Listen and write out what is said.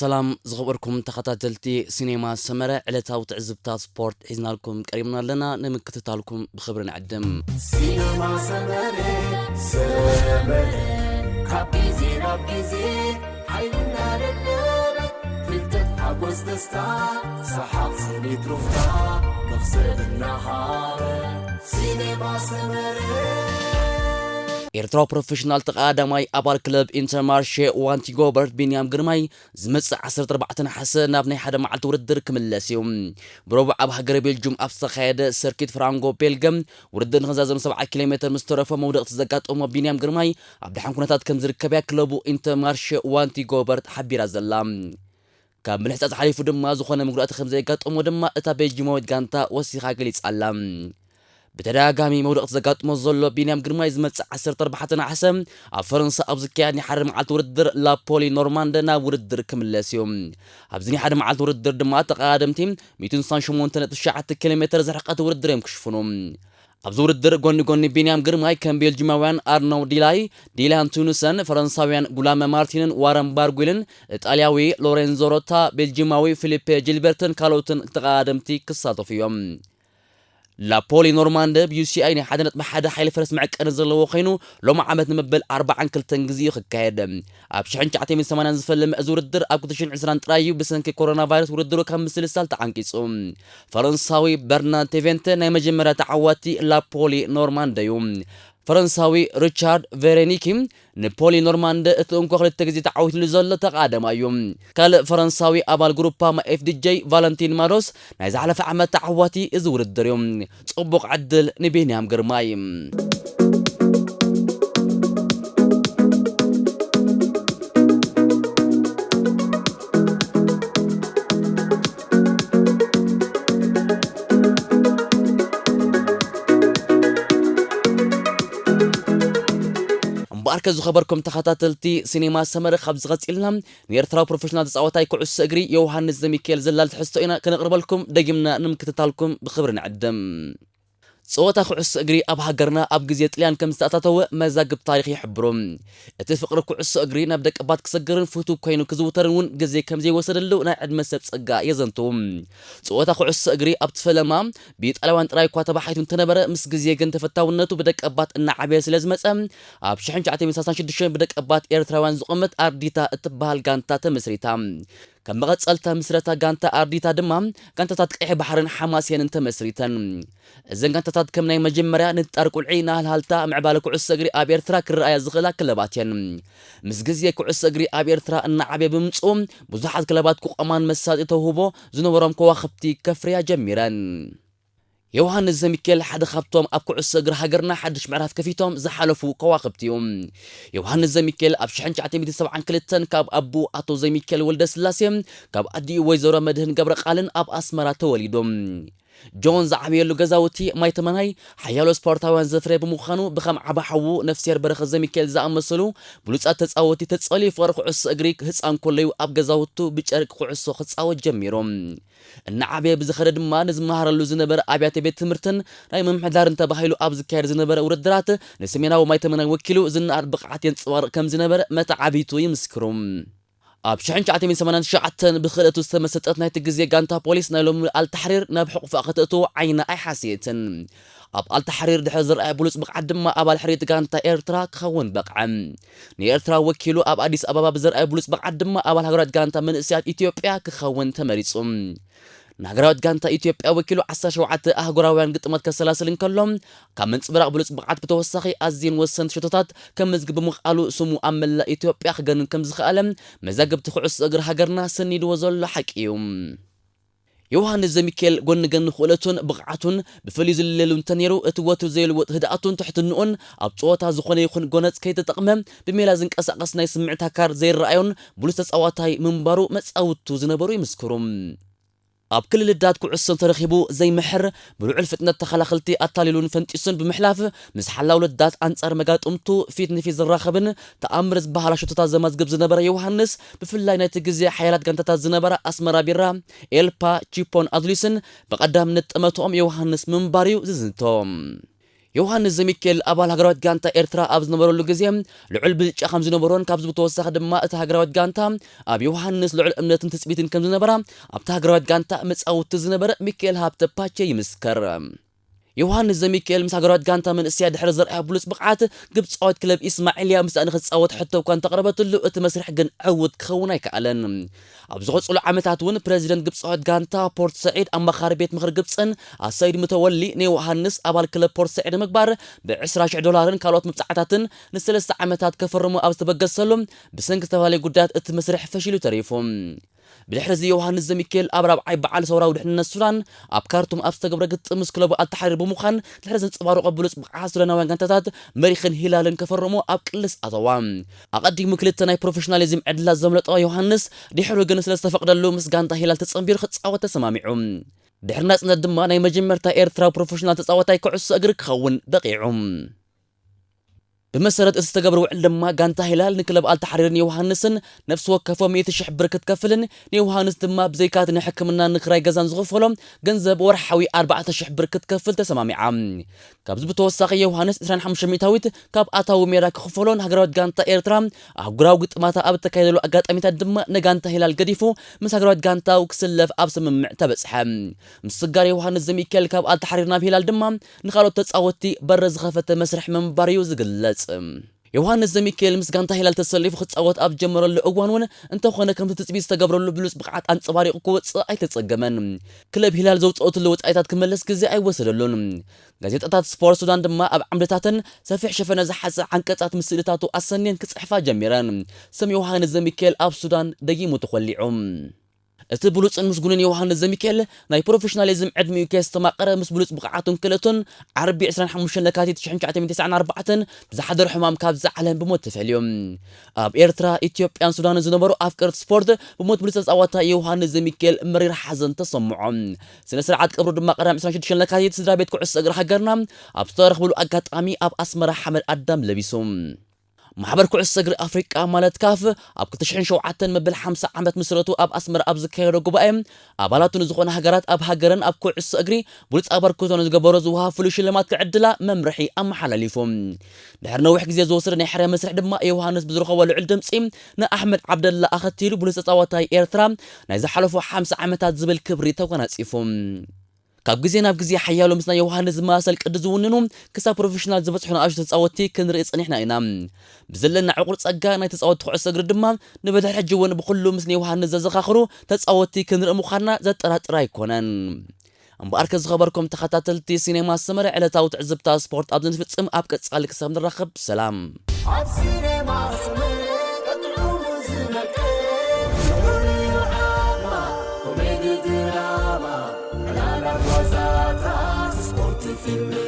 ሰላም ዝኸበርኩም ተኸታተልቲ ሲኔማ ሰመረ፣ ዕለታዊ ትዕዝብታት ስፖርት ሒዝናልኩም ቀሪብና ኣለና። ንምክትታልኩም ብኽብሪ ንዕድም። ሲነማ ሰመረ፣ ሰመረ፣ ካብ ግዜ ናብ ግዜ ሓይልና ለበለበ፣ ፍልጠት፣ ሓጎስ፣ ደስታ፣ ሰሓቕ፣ ስኒት፣ ሩፍታ፣ መኽሰብ እናሃበ። ሲነማ ሰመረ። ኤርትራዊ ፕሮፌሽናል ተቐዳዳማይ ኣባል ክለብ ኢንተርማርሼ ዋንቲ ጎበርት ቢንያም ግርማይ ዝመጽእ ዓሰርተ ኣርባዕተ ነሓሰ ናብ ናይ ሓደ መዓልቲ ውድድር ክምለስ እዩ። ብረቡዕ ኣብ ሃገረ ቤልጁም ኣብ ዝተኻየደ ሰርኪት ፍራንጎ ቤልገም ውድድር ንኽዛዘም ሰብዓ ኪሎ ሜተር ምስ ተረፎ መውደቕቲ ዘጋጠሞ ቢንያም ግርማይ ኣብ ደሓን ኩነታት ከም ዝርከብ እያ ክለቡ ኢንተርማርሼ ዋንቲ ጎበርት ሓቢራ ዘላ። ካብ ምልሕጻጽ ሓሊፉ ድማ ዝኾነ መጉዳእቲ ከም ዘየጋጠሞ ድማ እታ ቤልጂማዊት ጋንታ ወሲኻ ገሊጻ ኣላ። ብተደጋጋሚ መውደቕቲ ዘጋጥሞ ዘሎ ቢንያም ግርማይ ዝመጽእ ዓሰርተ ኣርባዕተ ነሓሰ ኣብ ፈረንሳ ኣብ ዝካየድ ናይ ሓደ መዓልቲ ውድድር ላፖሊ ኖርማንደ ናብ ውድድር ክምለስ እዩ። ኣብዚ ናይ ሓደ መዓልቲ ውድድር ድማ ተቐዳደምቲ ሚእትን ስሳን ሸሞንተን ነጥቢ ትሽዓተ ኪሎ ሜተር ዝርሕቀት ውድድር እዮም ክሽፍኑ። ኣብዚ ውድድር ጎኒ ጎኒ ቢንያም ግርማይ ከም ቤልጂማውያን ኣርናው ዲላይ፣ ዲላን ቱኑሰን፣ ፈረንሳውያን ጉላመ ማርቲንን ዋረን ባርጉልን፣ ኢጣልያዊ ሎሬንዞ ሮታ፣ ቤልጂማዊ ፊሊፔ ጂልበርትን ካልኦትን ተቐዳደምቲ ክሳተፉ እዮም። ላፖሊ ኖርማንደ ብዩ ሲ ኣይ ናይ ሓደ ነጥቢ ሓደ ሓይሊ ፈረስ መዕቀኒ ዘለዎ ኮይኑ፣ ሎሚ ዓመት ንመበል ኣርባዓን ክልተን ግዜ እዩ ክካየድ። ኣብ ሽሕን ትሽዓተ ሚእትን ሰማንያን ዝፈለመ እዚ ውድድር ኣብ ክልተ ሽሕን ዕስራን ጥራይ እዩ ብሰንኪ ኮሮና ቫይረስ ውድድሩ ካብ ምስልሳል ተዓንቂጹ። ፈረንሳዊ በርናርድ ቴቬንተ ናይ መጀመርያ ተዓዋቲ ላፖሊ ኖርማንደ እዩ። ፈረንሳዊ ሪቻርድ ቬሬኒኪ ንፖሊ ኖርማንደ እቲ እንኮ ክልተ ግዜ ተዓዊትሉ ዘሎ ተቓደማ እዩ። ካልእ ፈረንሳዊ ኣባል ግሩፓ ኤፍ ዲ ጄ ቫለንቲን ማዶስ ናይ ዝሓለፈ ዓመት ተዓዋቲ እዚ ውድድር እዩ። ጽቡቕ ዕድል ንቢንያም ግርማይ። እምበኣርከ ዝኸበርኩም ተኸታተልቲ ሲኔማ ሰመረ፣ ካብ ዝቐጺልና ንኤርትራዊ ፕሮፌሽናል ተጻዋታይ ኩዕሶ እግሪ ዮውሃንስ ዘሚካኤል ዘላል ትሕዝቶ ኢና ከነቕርበልኩም፣ ደጊምና ንምክትታልኩም ብኽብሪ ንዕድም። ጸወታ ኩዕሶ እግሪ ኣብ ሃገርና ኣብ ግዜ ጥልያን ከም ዝተኣታተወ መዛግብ ታሪኽ ይሕብሩ። እቲ ፍቕሪ ኩዕሶ እግሪ ናብ ደቀባት ክሰግርን ፍቱው ኮይኑ ክዝውተርን እውን ግዜ ከም ዘይወሰደሉ ናይ ዕድመ ሰብ ጸጋ የዘንትዉ። ጸወታ ኩዕሶ እግሪ ኣብቲ ፈለማ ብኢጣልያውያን ጥራይ እኳ ተባሒቱ እንተነበረ፣ ምስ ግዜ ግን ተፈታውነቱ ብደቀባት እናዓበየ ስለ ዝመጸ፣ ኣብ ሽሕን ትሽዓተ ሚእትን ሰላሳን ሽዱሽተን ብደቀባት ኤርትራውያን ዝቖመት ኣርዲታ እትበሃል ጋንታ ተመስሪታ። ከም መቐጸልታ ምስረታ ጋንታ ኣርዲታ ድማ ጋንታታት ቀይሕ ባሕርን ሓማሴንን ተመስሪተን። እዘን ጋንታታት ከም ናይ መጀመርያ ንጣር ቁልዒ፣ ንሃልሃልታ ምዕባለ ኩዕሶ እግሪ ኣብ ኤርትራ ክረኣያ ዝኽእላ ክለባት እየን። ምስ ግዜ ኩዕሶ እግሪ ኣብ ኤርትራ እናዓበየ ብምምጽኡ፣ ብዙሓት ክለባት ክቖማን መሳጢ ተውህቦ ዝነበሮም ከዋኽብቲ ከፍርያ ጀሚረን። ዮውሃንስ ዘሚካኤል ሓደ ካብቶም ኣብ ኩዕሶ እግሪ ሃገርና ሓድሽ ምዕራፍ ከፊቶም ዝሓለፉ ከዋኽብቲ እዩ። ዮውሃንስ ዘሚካኤል ኣብ ሽሕን ትሽዓተ ሚእትን ሰብዓን ክልተን ካብ ኣቦኡ ኣቶ ዘሚካኤል ወልደስላሴ፣ ካብ ኣዲኡ ወይዘሮ መድህን ገብረቃልን ኣብ ኣስመራ ተወሊዱ። ጆን ዝዓበየሉ ገዛውቲ ማይ ተመናይ ሓያሎ ስፖርታውያን ዘፍረየ ብምዃኑ፣ ብኸም ዓባ ሓዉ ነፍስሄር በረኸት ዘሚካኤል ዝኣመሰሉ ብሉጻት ተጻወቲ ተጸልዩ ፍቕሪ ኩዕሶ እግሪ ህጻን ኮለዩ ኣብ ገዛውቱ ብጨርቂ ኩዕሶ ክጻወት ጀሚሩ። እናዓበየ ብዝኸደ ድማ ንዝመሃረሉ ዝነበረ ኣብያተ ቤት ትምህርትን ናይ ምምሕዳርን ተባሂሉ ኣብ ዝካየድ ዝነበረ ውድድራት ንሰሜናዊ ማይ ተመናይ ወኪሉ ዝነኣድ ብቕዓት የንጸባርቕ ከም ዝነበረ መተዓቢቱ ይምስክሩ። ኣብ ሽሕን ትሽዓተ ሚእትን ሰማንያን ትሽዓተን ብክእለቱ ዝተመሰጠት ናይቲ ግዜ ጋንታ ፖሊስ ናይ ሎሚ ኣልታሕሪር ናብ ሕቑፋ ከተእትዎ ዓይና ኣይሓሰየትን። ኣብ ኣልታሕሪር ድሕሪ ዝረኣየ ብሉጽ ብቕዓት ድማ ኣባል ሕርየት ጋንታ ኤርትራ ክኸውን በቕዐ። ንኤርትራ ወኪሉ ኣብ ኣዲስ ኣበባ ብዝረኣየ ብሉጽ ብቕዓት ድማ ኣባል ሃገራዊት ጋንታ መንእሰያት ኢትዮጵያ ክኸውን ተመሪጹ። ንሃገራዊት ጋንታ ኢትዮጵያ ወኪሉ ዓሰርተ ሸውዓተ ኣህጉራውያን ግጥማት ከሰላስል እንከሎ፣ ካብ ምንጽብራቕ ብሉጽ ብቕዓት ብተወሳኺ ኣዝየን ወሰንቲ ሸቶታት ከመዝግብ ብምኽኣሉ ስሙ ኣብ መላእ ኢትዮጵያ ክገንን ከም ዝኸኣለ መዛግብቲ ኩዕሶ እግሪ ሃገርና ሰኒድዎ ዘሎ ሓቂ እዩ። ዮውሃንስ ዘሚካኤል ጎኒ ገኒ ክእለቱን ብቕዓቱን ብፍልዩ ዝልለየሉ እንተነይሩ፣ እቲ ወትሩ ዘይልወጥ ህድኣቱን ትሕትንኡን፣ ኣብ ጸወታ ዝኾነ ይኹን ጎነጽ ከይተጠቕመ ብሜላ ዝንቀሳቐስ ናይ ስምዒት ኣካል ዘይረኣዮን ብሉጽ ተጻዋታይ ምንባሩ መጻውቱ ዝነበሩ ይምስክሩ። ኣብ ክሊ ልዳት ኩዕሶ እንተረኺቡ ዘይምሕር፣ ብልዑል ፍጥነት ተኸላኸልቲ ኣታሊሉን ፈንጢሱን ብምሕላፍ፣ ምስ ሓላው ልዳት ኣንጻር መጋጥምቱ ፊት ንፊት ዝራኸብን ተኣምር ዝበሃላ ሸቶታት ዘመዝግብ ዝነበረ ዮሃንስ፣ ብፍላይ ናይቲ ግዜ ሓያላት ጋንታታት ዝነበራ ኣስመራ ቢራ፣ ኤልፓ፣ ቺፖን ኣዱሊስን ብቐዳምነት ጠመትኦም ዮሃንስ ምንባር እዩ ዝዝንቶ። ዮሃንስ ዘሚካኤል ኣባል ሃገራዊት ጋንታ ኤርትራ ኣብ ዝነበረሉ ግዜ ልዑል ብልጫ ከም ዝነበሮን ካብዚ ብተወሳኺ ድማ እቲ ሃገራዊት ጋንታ ኣብ ዮሃንስ ልዑል እምነትን ትጽቢትን ከም ዝነበራ ኣብቲ ሃገራዊት ጋንታ መጻወቲ ዝነበረ ሚካኤል ሃብተ ፓቸ ይምስከር። ዮሃንስ ዘሚካኤል ምስ ሃገራዊት ጋንታ መንእሰያ ድሕሪ ዘርኣዮ ብሉጽ ብቕዓት ግብጻዊት ክለብ ኢስማዒልያ ምስኣ ንክጻወት ሕቶ እኳ እንተቕረበትሉ እቲ መስርሕ ግን ዕዉት ክኸውን ኣይከኣለን። ኣብ ዝቐጽሉ ዓመታት እውን ፕረዚደንት ግብጻዊት ጋንታ ፖርት ሰዒድ ኣማኻሪ ቤት ምኽሪ ግብጽን ኣሰይድ ምተወሊ ንዮሃንስ ኣባል ክለብ ፖርት ሰዒድ ምግባር ብ20,000 ዶላርን ካልኦት መብጻዕታትን ንሰለስተ ዓመታት ከፈርሙ ኣብ ዝተበገሰሉ ብሰንኪ ዝተፈላለዩ ጉዳያት እቲ መስርሕ ፈሺሉ ተሪፉ። ብድሕሪ እዚ ዮሃንስ ዘሚካኤል ኣብ ራብዓይ በዓል ሰውራዊ ድሕንነት ሱዳን ኣብ ካርቱም ኣብ ዝተገብረ ግጥም ምስ ክለቡ ኣልተሓሪር ብምዃን ድሕሪ ዘንጸባረቖ ብሉጽ ብቕዓት ሱዳናውያን ጋንታታት መሪኽን ሂላልን ከፈርሙ ኣብ ቅልስ ኣተዋ። ኣቐዲሙ ክልተ ናይ ፕሮፌሽናሊዝም ዕድላት ዘምለጦ ዮሃንስ ድሕሩ ግን ስለ ዝተፈቕደሉ ምስ ጋንታ ሂላል ተጸንቢሩ ክጻወት ተሰማሚዑ። ድሕሪ ናጽነት ድማ ናይ መጀመርታ ኤርትራዊ ፕሮፌሽናል ተጻዋታይ ኩዕሶ እግሪ ክኸውን በቒዑ። ብመሰረት እቲ ዝተገብረ ውዕል ድማ ጋንታ ሂላል ንክለብ ኣልተሓሪርን ዮሃንስን ነፍሲ ወከፎም ሚእቲ ሽሕ ብር ክትከፍልን ንዮሃንስ ድማ ብዘይካ እቲ ናይ ሕክምናን ንክራይ ገዛን ዝኽፈሎ ገንዘብ ወርሓዊ ኣርባዕተ ሽሕ ብር ክትከፍል ተሰማሚዓ። ካብዚ ብተወሳኺ ዮሃንስ ዕስራን ሓሙሽተ ሚእታዊት ካብ ኣታዊ ሜዳ ክኽፈሎን ሃገራዊት ጋንታ ኤርትራ ኣህጉራዊ ግጥማታ ኣብ እተካየደሉ ኣጋጣሚታት ድማ ንጋንታ ሂላል ገዲፉ ምስ ሃገራዊት ጋንታኡ ክስለፍ ኣብ ስምምዕ ተበጽሐ። ምስጋር ዮሃንስ ዘሚካኤል ካብ ኣልተሓሪር ናብ ሂላል ድማ ንኻልኦት ተጻወትቲ በር ዝኸፈተ መስርሕ ምንባር እዩ ዝግለጽ። ዮሃንስ ዘሚካኤል ምስ ጋንታ ሂላል ተሰሊፉ ክጻወት ኣብ ጀመረሉ እዋን እውን እንተኾነ ከምቲ ትጽቢት ዝተገብረሉ ብሉጽ ብቕዓት ኣንጸባሪቑ ክወጽእ ኣይተጸገመን። ክለብ ሂላል ዘውጽኦትሉ ወጻኢታት ክመለስ ግዜ ኣይወሰደሉን። ጋዜጣታት ስፖርት ሱዳን ድማ ኣብ ዓምድታተን ሰፊሕ ሸፈነ ዝሓዘ ዓንቀጻት ምስ ስእልታቱ ኣሰንየን ክጽሕፋ ጀሚረን። ስም ዮሃንስ ዘሚካኤል ኣብ ሱዳን ደጊሙ ተኾሊዑ። እቲ ብሉጽን ምስጉንን ዮሃንስ ዘሚካኤል ናይ ፕሮፌሽናሊዝም ዕድሚኡ ከየስተማቐረ ምስ ብሉጽ ብቕዓቱን ክእለቱን ዓርቢ ዕስራን ሓሙሽተን ለካቲት ሽሕን ትሽዓተ ሚእትን ተስዓን ኣርባዕተን ብዝሓደሮ ሕማም ካብዚ ዓለም ብሞት ተፈልዩ። ኣብ ኤርትራ፣ ኢትዮጵያን ሱዳንን ዝነበሩ ኣፍቀርቲ ስፖርት ብሞት ብሉጽ ተጻዋታይ ዮሃንስ ዘሚካኤል መሪር ሓዘን ተሰምዖም። ስነ ስርዓት ቀብሩ ድማ ቀዳም ዕስራን ሽዱሽተን ለካቲት ስድራ ቤት ኩዕሶ እግሪ ሃገርና ኣብ ዝተረኽብሉ ኣጋጣሚ ኣብ ኣስመራ ሓመድ ኣዳም ለቢሱ። ማሕበር ኩዕሶ እግሪ ኣፍሪቃ ማለት ካፍ ኣብ ክልተ ሽሕን ሸውዓተን መበል ሓምሳ ዓመት ምስረቱ ኣብ ኣስመራ ኣብ ዝካየዶ ጉባኤ ኣባላቱ ንዝኾነ ሃገራት ኣብ ሃገረን ኣብ ኩዕሶ እግሪ ብሉጽ ኣበርክቶ ንዝገበሮ ዝወሃብ ፍሉይ ሽልማት ክዕድላ መምርሒ ኣመሓላሊፉ። ድሕሪ ነዊሕ ግዜ ዝወሰደ ናይ ሕርያ መስርሕ ድማ ዮሃንስ ብዝረኸቦ ልዑል ድምጺ ንኣሕመድ ዓብደላ ኣኸቲሉ ብሉጽ ተጻዋታይ ኤርትራ ናይ ዝሓለፉ ሓምሳ ዓመታት ዝብል ክብሪ ተጎናጺፉ። ካብ ግዜ ናብ ግዜ ሓያሎ ምስ ናይ ዮሃንስ ዝመሳሰል ቅዲ ዝውንኑ ክሳብ ፕሮፌሽናል ዝበጽሑ ንኣሽቱ ተጻወትቲ ክንርኢ ጸኒሕና ኢና። ብዘለና ዕቑር ጸጋ ናይ ተጻወትቲ ኩዕሶ እግሪ ድማ ንብድሕሪ ሕጂ እውን ብኹሉ ምስ ናይ ዮሃንስ ዘዘኻኽሩ ተጻወትቲ ክንርኢ ምዃንና ዘጠራጥር ኣይኮነን። እምበኣርከ ዝኸበርኩም ተኸታተልቲ ሲኔማ ሰመረ ዕለታዊ ትዕዝብታ ስፖርት ኣብዚ ንፍጽም ኣብ ቀጻሊ ክሳብ ንራኸብ ሰላም። ኣብ ሲኔማ ሰመረ ጥዑሙ ዝነቅል ፍሉይ ዓቕማ ኮሜዲ ድራማ ዕላላት ዋዛታት ስፖርት ፊልም